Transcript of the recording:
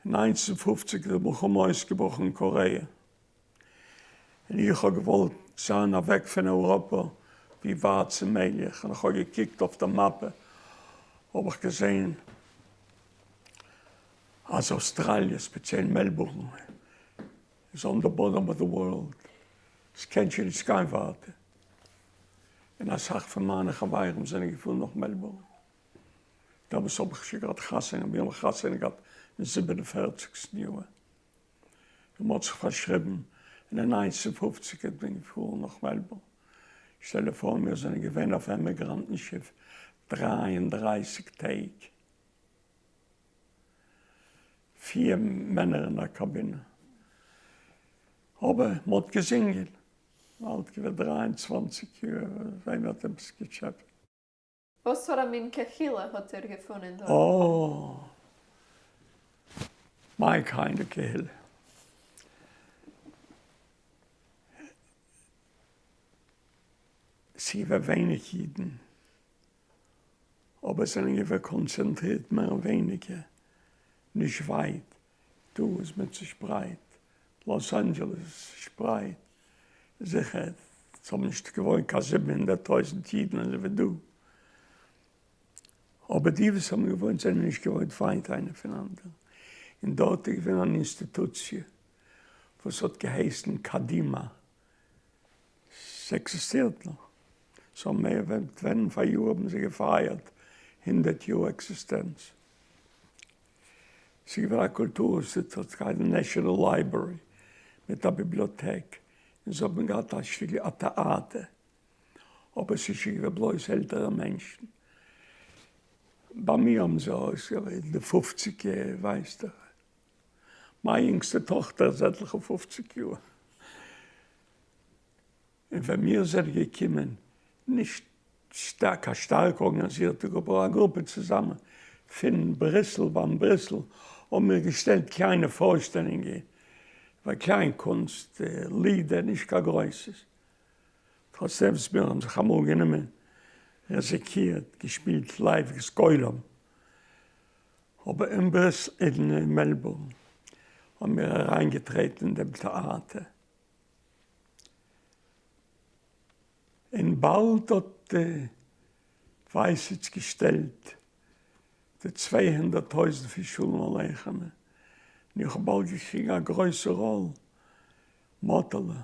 אין 1950 איז די מלחמה אויסגעבראכן אין קארעא, און איך האב געוואלט זיין אוועק פון אייראפע ווי ווייט ס'מעגליך, און איך האב געקוקט אויף די מאפע האב איך געזען אז אויסטראליע, ספעציעל מעלבורן, איז on the bottom of the world, ס'קען שוין נישט גיין ווייטער, און אסאך פון מיינע חברים זענען געפארן נאך מעלבורן. דעמאלס האב איך שוין געהאט חתונה, מיר האבן חתונה געהאט אין זיבן און פערציגסטן יאר, און מ'האט זיך פארשריבן, און אין 1950 איז מען געפארן נאך מעלבורן. שטעל דיר פאר מיר זענען געווען אויף עמיגראנטן שיף 33 טעג, פיר מענער אין א קאבינע, אבער מ'האט געזינגען, אלט געווען 23 יאר, וועם האט עפעס געטשעפעט? וואס פאר א מין קהילה האט איר געפונען דארט? אה! my kind קהילה. ס'איז געווען ווייניג אידן, אבער זענען געווען קאנצענטרירט מער ווייניגער נישט ווייט, דא איז מען צושפרייט, לאס אנדזשעלעס איז צושפרייט, זיכער עס האבן נישט געוואוינט קיין 700,000 אידן אזוי ווי דא, אבער די וואס האבן געוואוינט זענען נישט געוואוינט ווייט איינער פון אנדערן, און דארט איז געווען אן אינסטיטוציע וואס האט געהייסן קדימה, ס'עקזיסטירט נאך, ס'האבן מער ווען פאריאר האבן זיי געפייערט 100 יאר עקזיסטענץ. ס'איז געווען א קולטור אינסטיטוט, האט געהייסן National Library, מיט א ביבליאטעק, און זיי האבן געהאט א שטיקל א טעאטער, אבער ס'איז שוין געווען בלויז עלטערע מענטשן. ביי מיר האבן זיי אויסגעוועלט די פופציגער, ווייסט דאך. מיין יונגסטע טאכטער איז עטליכע פופציג יאר. און ווען מיר זענען געקומען, נישט שטארק א שטארק ארגאניזירטע גרופע, אבער א גרופע צוזאמען פון בריסל, ביים בריסל האבן מיר געשטעלט קליינע פארשטעלונגען, ווי קליין קונסט, לידער, נישט קיין גרויסע. טראצדעם וואס מיר האבן זיך אמאל גענומען, ריזיקירט, געשפילט live געסקוילאם, אבער אין בריסל, אין מעלבורן, האבן מיר אריינגעטרעטן אין דעם טעאטער. און באלד האט ווייסיץ געשטעלט די 200,000 פון שלום עליכם, און איך האב באלד געקריגן א גרויסע ראל, מאטעלע.